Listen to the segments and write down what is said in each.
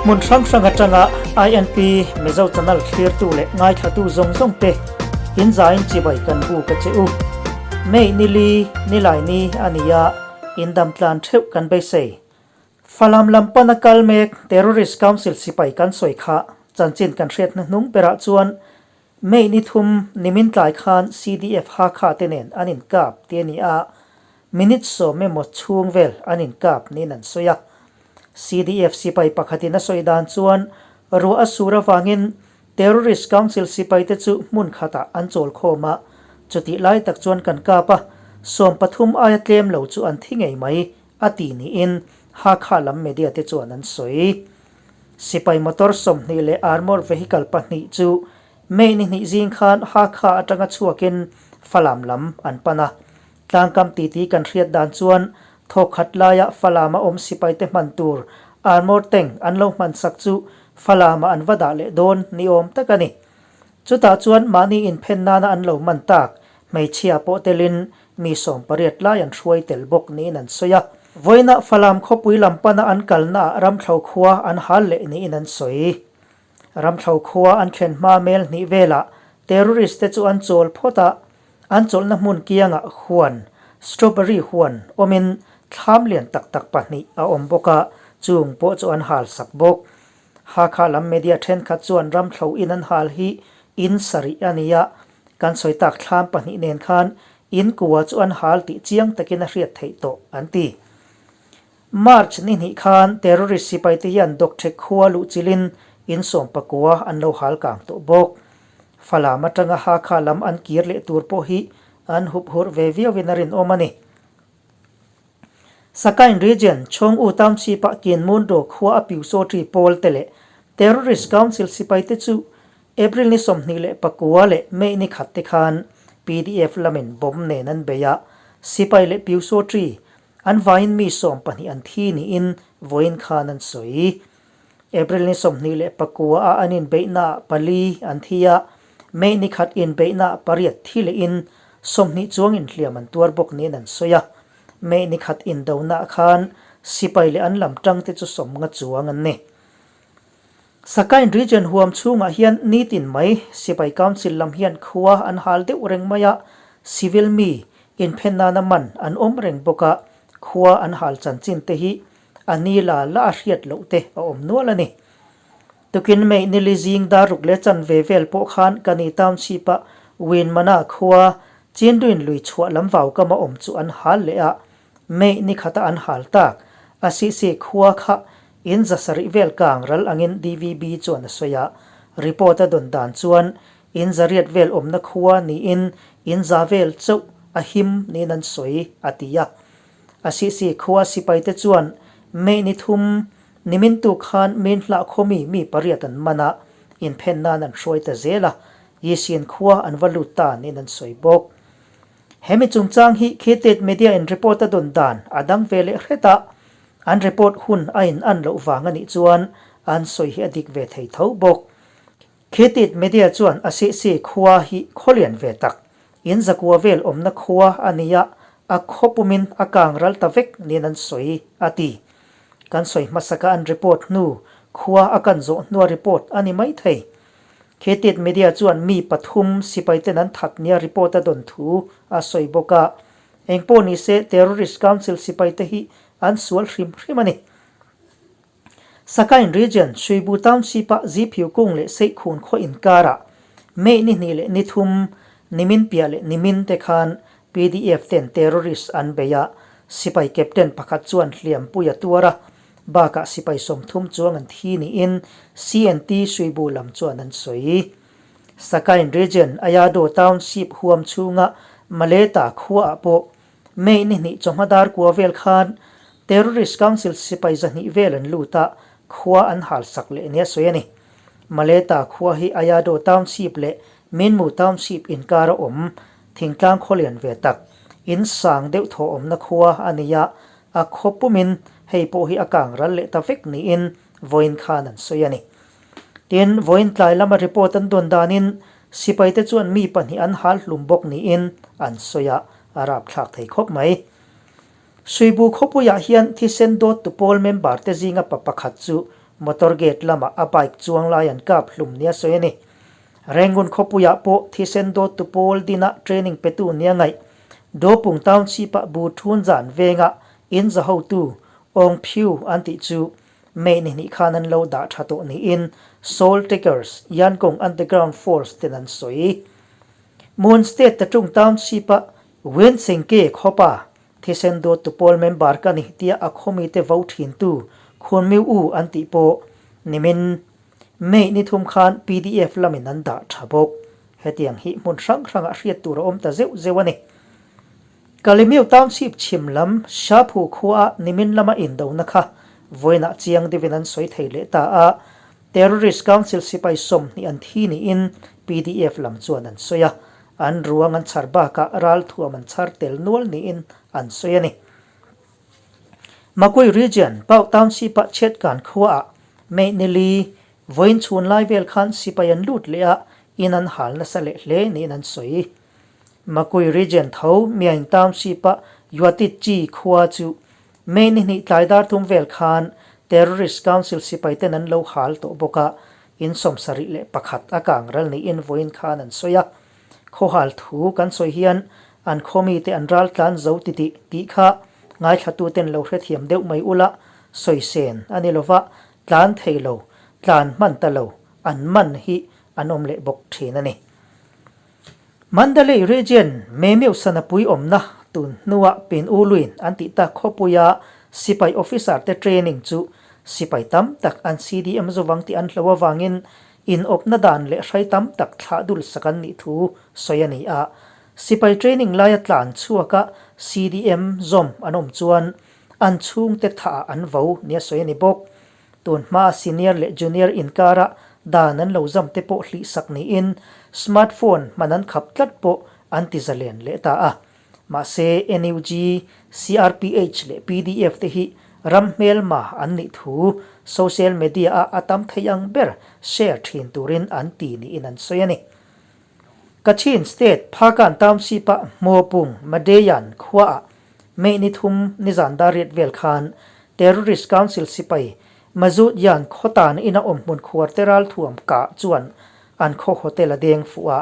Hmun hrang hrang atanga INP Mizo Channel thlirtu leh ngaithlatu zawng zawng te in zain chibai kan buk a che u. May nili nilai ni a ni a, in dam tlan theuh kan beisei. Falam lam pana kal mek Terrorist Council sipai kan sawi kha chanchin kan hriat hnuhnung berah chuan May ni thum nimin tlai khan CDF Hakha te nen an inkap ti a ni a, minute sawm emaw chhung vel an inkap niin an sawi a. CDF sipai pakhatin a sawi dan chuan ruah a sur avangin Terrorist Council sipai te chu hmun khatah an chawl khawm a, chutih lai tak chuan kan kap a, 13 aia tlem lo chu an thi ngei mai a ti niin Hakha lam media te chuan an sawi. Sipai motor 20 leh armour vehicle pahnih chu May ni hnih zing khan Hakha atanga chhuakin Falam lam an pan a. Tlangkam titi kan hriat dan chuan thawkkhat laia Falama awm sipai te hman tur armour tank an lo hman sak chu Falama an va dah leh dawn ni awm tak a ni. Chutah chuan mahni inphen nana an lo man tak hmeichhia pawh telin mi 18 lai an hruai tel bawk niin an sawi a. Vawiinah Falam khawpui lam pana an kalnaah Ramthlo khua an hal leh niin an sawi. Ramthlo khua an thlen hma mel hnih velah terrorist te chu an chawl phawt a, an chawlhna hmun kiangah huan, strawberry huan, awmin thlam lian tak tak pahnih a awm bawk a, chung pawh chu an hal sak bawk. Hakha lam media thenkhat chuan Ramthlo in an hal hi in sarih a ni a, kan sawi tak thlam pahnih nen khan in kua chu an hal tih chiang takin a hriat theih tawh, an ti. March ni hnih khan terrorist sipai te hian Dokthek khua luh chilin in 19 an lo hal kang tawh bawk. Falam atanga Hakha lam an kir leh tur pawh hi an hup hurh ve viauin a rinawm a ni. Sakain Region, Chhawng U Township ah Kinmundo khua a Pyusawṭi pawl te leh Terrorist Council sipai te chu April ni 29 leh May ni khat te khan PDF lamin bomb nen an bei a, sipai leh Pyusawṭi an vaiin mi 12 an thi niin vawiin khan an sawi. April ni 29 a an inbeihna ah pali an thi a, May ni khat inbeihna ah pariat thi lehin 20 chuang inhliam an tuar bawk niin an sawi a. May ni khat indona ah khan sipai leh an lam tang te chu 50 chuang an ni. Sakain Region huam chhungah hian nitin mai Sipai Council lam hian khua an hal deuh reng mai a, civil mi inphen nana man an awm reng bawk a, khua an hal chanchin te hi a ni la la a hriat loh te a awm nual a ni. Tukin May nili zing dar ruk leh chanve vel pawh khan Kani Township a Winmana khua Chinduin lui chhuah lam vau kama awm chu an hal leh a, May ni khata an hal tak a sisi khua kha in 700 vel kang ral angin DVB chuan a sawi a, report a dawn dan chuan in 800 vel awmna khua niin in 100 vel chauh a him niin an sawi a ti a. A sisi khua sipai te chuan May ni thum nimin tu khan min hlah khawmi mi pariat an man a, inphen nan an hruai ta zel a, Yisin khua an va lut ta niin an sawi bawk. Hemi chungchang hi Khitit Media in report a dawn dan a dang ve leh hret a, an report hun a in an loh vang a nih chuan an sawi hi a dik ve thei tho bawk. Khitit Media chuan a sihsi khua hi khawlian ve tak, in zakua vel awmna khua a ni a, a khaw pumin a kang ral ta vek niin an sawi a ti. Kan sawi hmasaka an report hnu khua a kan zawh hnua report a ni mai thei. Khitit Media chuan mi pathum sipaiten an that nia report a dawn thu a sawi bawk a. Engpawh ni se Terrorist Council sipaite hi an sual hrim hrim a ni. Sakain Region, Suibu Township-a Ziphiu kung leh Seihkhun khaw inkarah May ni hnih leh ni thum, nimin piah leh nimin te khan PDF ten terrorist an bei a, sipai captain pakhat chuan hliampui a tuar a, bakah sipai 30 chuang an thi niin CNT Suibu lam chuan an sawi. Sakain Region, Ayado Township huam chhunga Maleta khuaah pawh May ni hnih chawhma dar kua vel khan Terrorist Council sipai 200 vel an lut a, khua an hal sak leh nia sawi a ni. Maleta khua hi Ayado Township leh Minmu Township inkar a awm, thingtlang khawlian ve tak, in sang deuh thaw awmna khua a ni a, a khaw pumin hei pawh hi a kang ral leh ta vek niin vawiin khan an sawi a ni. Tin, vawiin tlai lama report an dawn danin sipaite chuan mi pahnih an hal hlum bawk niin an sawi a, a rapthlak thei khawp mai. Suibu khawpuiah hian thisen dawttu pawl member te zinga pa pakhat chu Motor gate lamah a bike chuang lai an kap hlum nia sawi a ni. Rangoon khawpuiah pawh thisen dawttu pawl dina training petu nia ngaih Dopung Township-ah bu thun zan venga in za hotu Aung Phyu an tih chu May ni hnih khan an lo dah tha tawh niin Soul Takers, Yankong Underground Force ten an sawi. Mon State Tatung Township-a Wensengke khawpa thisen dawttu pawl member ka ni tia a khawmite vo thintu Khun Miu U an tih pawh nimin May ni thum khan pdf lamin an dah tha bawk. Hetiang hi hmun hrang hrangah hriat tur a awm ta zeuh zeuh a ni. Kalemiu Township chhim lam Shaphu khuaah nimin lama indona kha vawiinah chiang deuhin an sawi thei leh ta a, Terrorist Council sipai 20 an thi niin pdf lam chuan an sawi a, an ruang an chhar bakah ralthuam an chhar tel nual niin an sawi a ni. Makui Region, Pau Township-ah chhiatkan khuaah May ni li, vawiin chhun lai vel khan sipai an lut leh a, in an hal nasa leh hle niin an sawi. Makui Region tho Myaing Township-a Yuatit Chi khua chu May ni hnih tlai dar thum vel khan Terrorist Council sipai ten an lo hal tawh bawk a, in 71 a kang ral niin vawiin khan an sawi a. Khawhal thu kan sawi hian an khaw mite an ral tlan zo ti tih tih kha ngaithlatuten lo hrethiam deuh mai ula sawi sen a ni lova, tlan thei lo, tlan hman ta lo, an man hi an awm leh bawk thin a ni. Mandalay Region Memeu Sanapui awmna tun hnua Pin U Luin an tih tak khawpuia sipai officer te training chu sipai tam tak an CDM zovang tih an hlo avangin inawpna dan leh hrai tam tak thlah dul sak an nih thu sawi a ni a. Sipai training laia tlan chhuaka CDM zawm an awm chuan an chhungte thah an vo nia sawi a ni bawk. Tun hmaa senior leh junior inkara dan an lo zam te pawh hlihsak niin smartphone hman an khap tlat pawh an ti zalen leh ta a. Mahse, NUG, CRPH leh pdf te hi ram hmelma an nih thu social media-a a tam thei ang ber share thin turin an ti niin an sawi a ni. Kachin State Phakan Township-a Hmawpung Madeyan khuaah May ni thum nizan dar riat vel khan Terrorist Council sipai Mazut Yan khawtan ina awmhmun khuar te ralthuam kah chuan an khaw hotel a deng fuh a.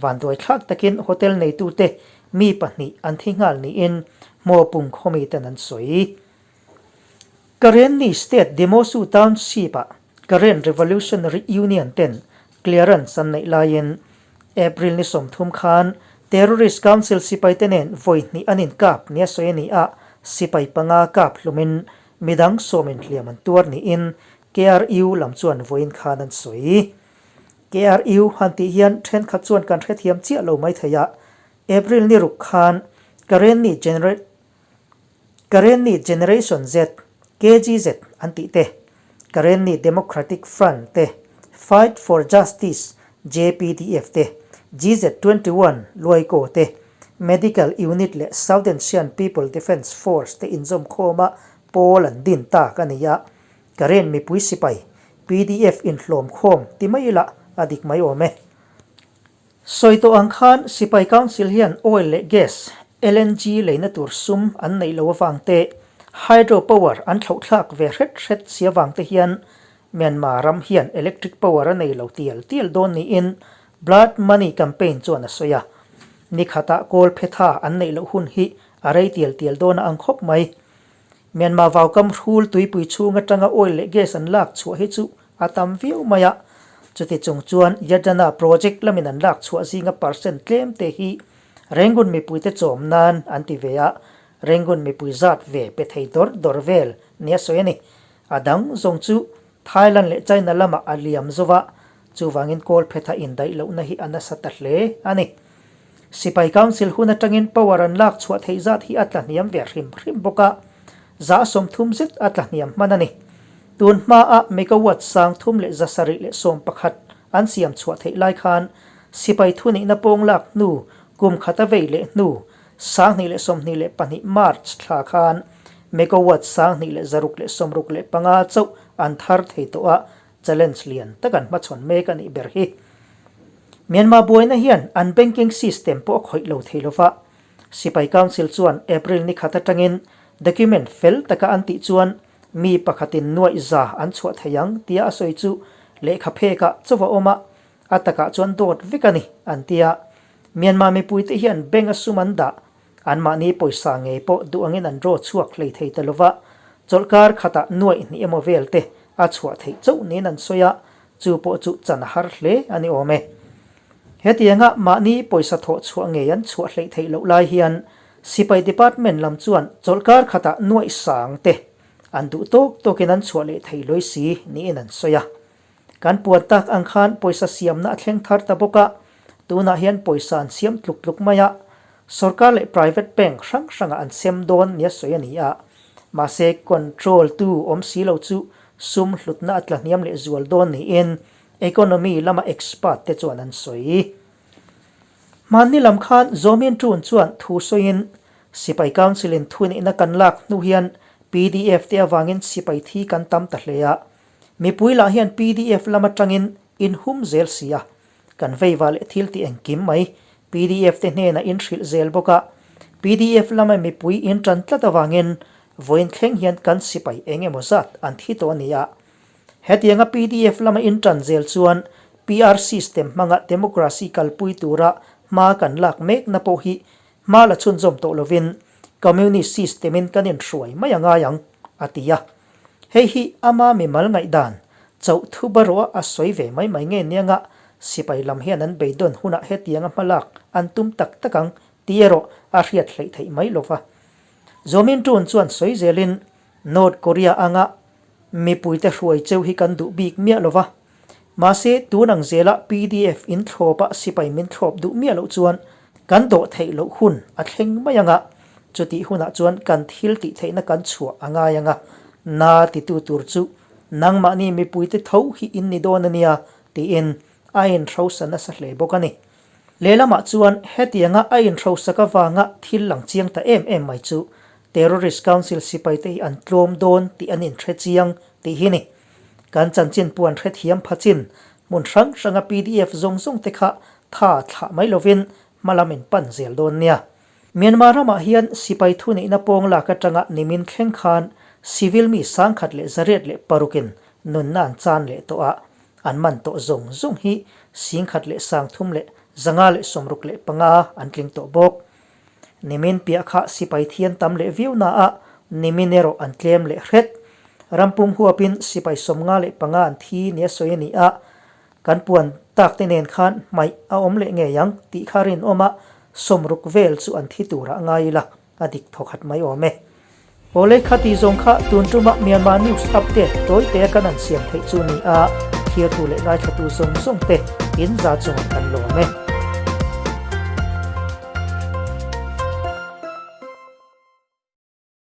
Vanduai thlak takin hotel neitute mi pahnih an thi nghal niin Hmawpung khawmiten an sawi. Karenni State Demosu Township-ah Karen Revolutionary Union ten clearance an neih laiin April ni 30 khan Terrorist Council sipaite nen vawi hnih an inkap nia sawi a ni a, sipai panga kap hlumin midang sawmin hliam an tuar niin KRU lam chuan vawiin khan an sawi. KRU han tih hian thenkhat chuan kan hrethiam chiah lo mai thei a, April ni ruk khan Karenni General Karenni Generation Z, KGZ, an tih te, Karenni Democratic Front te, Fight for Justice, JPDF, te, GZ 21, Luaikaw te, Medical Unit leh Southern Shan People Defence Force te inzawmkhawma pawl an din tak a ni a, Karen mipui sipai, pdf inhlawmkhawm ti mai ila a dik mai awm e. Sawi tawh ang khan Sipai Council hian oil leh gas, LNG, leina tur sum an neih loh avang te, hydro power an thlauhthlak ve hret hret si avang te hian Myanmar ram hian electric power a nei lo tial tial dawn niin Blood Money Campaign chuan a sawi a. Ni khatah kawl phetha an neih loh hun hi a rei tial tial dawn a ang khawp mai. Myanmar vaukam hrul tuipui chhung atanga oil leh gas an lak chhuah hi chu a tam viau mai a, chuti chung chuan Yadana project lamin an lak chhuah zinga percent tlem te hi Rangoon mipuite chawm nan an ti ve a, Rangoon mipui zat ve pe thei dawr dawr vel nia sawi a ni. A dang zawng chu Thailand leh China lamah a liam zo va, chuvangin Kawlphetha indaih lohna hi a nasa ta hle a ni. Sipai Council hun atangin power an lak chhuah theih zat hi a tla hniam ve hrim hrim bawk a, za 30 zet a tla hniam hman a ni. Tun hmaa megawatt 3711 an siam chhuah theih lai khan sipai thunihna pawng lak hnu kum khat a vei leh hnu 2022 March thla khan megawatt 2165 chauh an thar thei tawh a, challenge lian tak an hmachhawn mek a nih ber hi. Myanmar buaina hian an banking system pawh a khawih lo thei lova, Sipai Council chuan April ni khat atangin document fel taka an tih chuan. Mi pakhatin nuaih za an chhuah thei ang tia a sawi chu lehkha phekah chaw a awm a, a takah chuan dawt vek a ni, an ti a. Myanmar mipuite hian bank a sum an dah, anmahni pawisa ngei pawh duh angin an draw chhuak hlei thei ta lova, chawlhkar khatah nuaih hnih emaw vel te a chhuah theih chauh niin an sawi a, chu pawh chu chan a har hle a ni awm e. Hetianga mahni pawisa thawh chhuah ngei an chhuah hleih theih loh lai hian Sipai Department lam chuan chawlhkar khatah nuaih sang te an duh tawk tawkin an chhuah leh thei lawi si niin an sawi a. Kan puan tak ang khan pawisa siamna a thleng thar ta bawk a, tunah hian pawisa an siam tluk tluk mai a, sorkar leh private bank hrang hrangah an sem dawn nia sawi a ni a. Mahse control tu awm si lo chu sum hlutna a tla hniam leh zual dawn niin Economy lama expert te chuan an sawi. Hmanni lam khan Zawmin Tun chuan thu sawiin, Sipai Council in thuneihna kan lak hnu hian pdf te avangin sipai thi kan tam ta hle a. Mipui lah hian pdf lam atangin in hum zel si a. Kan veiva leh thil ti engkim mai pdf te hnenah in hrilh zel bawk a. Pdf lama mipui in tan tlat avangin vawiin thleng hian kan sipai eng emaw zat an thi tawh a ni a. Hetianga pdf lama intan zel chuan PR system hmanga democracy kalpui tura hma kan lak mekna pawh hi hma la chhunzawm tawh lovin communist system-in kan inhruai mai a ngai ang, a ti a. Hei hi ama mimal ngaihdan chauh thu barawh a sawi ve mai mai nge nianga sipai lam hian an beidawn hunah hetianga hmalak an tum tak tak ang tih erawh a hriat hleih theih mai lova. Zawmin Tun chuan sawi zelin North Korea anga Mipuite hruai cheu hi kan duh bik miah lo va. Mahse, tun ang zela pdf in thlawp a sipai min thlawp duh miah loh chuan kan dawh theih loh hun a thleng mai ang a, chutih hunah chuan kan thil tih theihna kan chhuah a ngai ang a, na titu tur chu nangmahni mipuite tho hi in ni dawn a nia tiin a inhrosa nasa hle bawk a ni. Lehlamah chuan hetianga a inhrosak avanga thil lang chiang ta em em mai chu Terrorist Council sipaite hi an tlawm dawn tih an inhre chiang tih hi ni. Kan chanchin puan hrethiam phachin hmun hrang hranga pdf zawng zawng te kha tha thlah mai lovin hmalam in pan zel dawn nia. Myanmar ramah hian sipai thuneihna pawng lak atanga nimin thleng khan civil mi 106 in nunna an chan leh tawh a, an man tawh zawng zawng hi 1365 an tling tawh bawk. Nimin piah kha sipai thian tam leh viau na a, nimin erawh an tlem leh hret. Rampum huapin sipai 55 an thi nia sawi a ni a, kan puan tak te nen khan hmaih a awm leh ngei ang tih kha rinawm a, 60 vel chu an thi turah ngai ila a dik thawkhat mai awm e. Awle khati zawng kha tun tuma Myanmar News Update tawite a kan an siam theih chu ni a, thirtu leh ngaithlatu zawng zawng te in za chungah kan lawm e.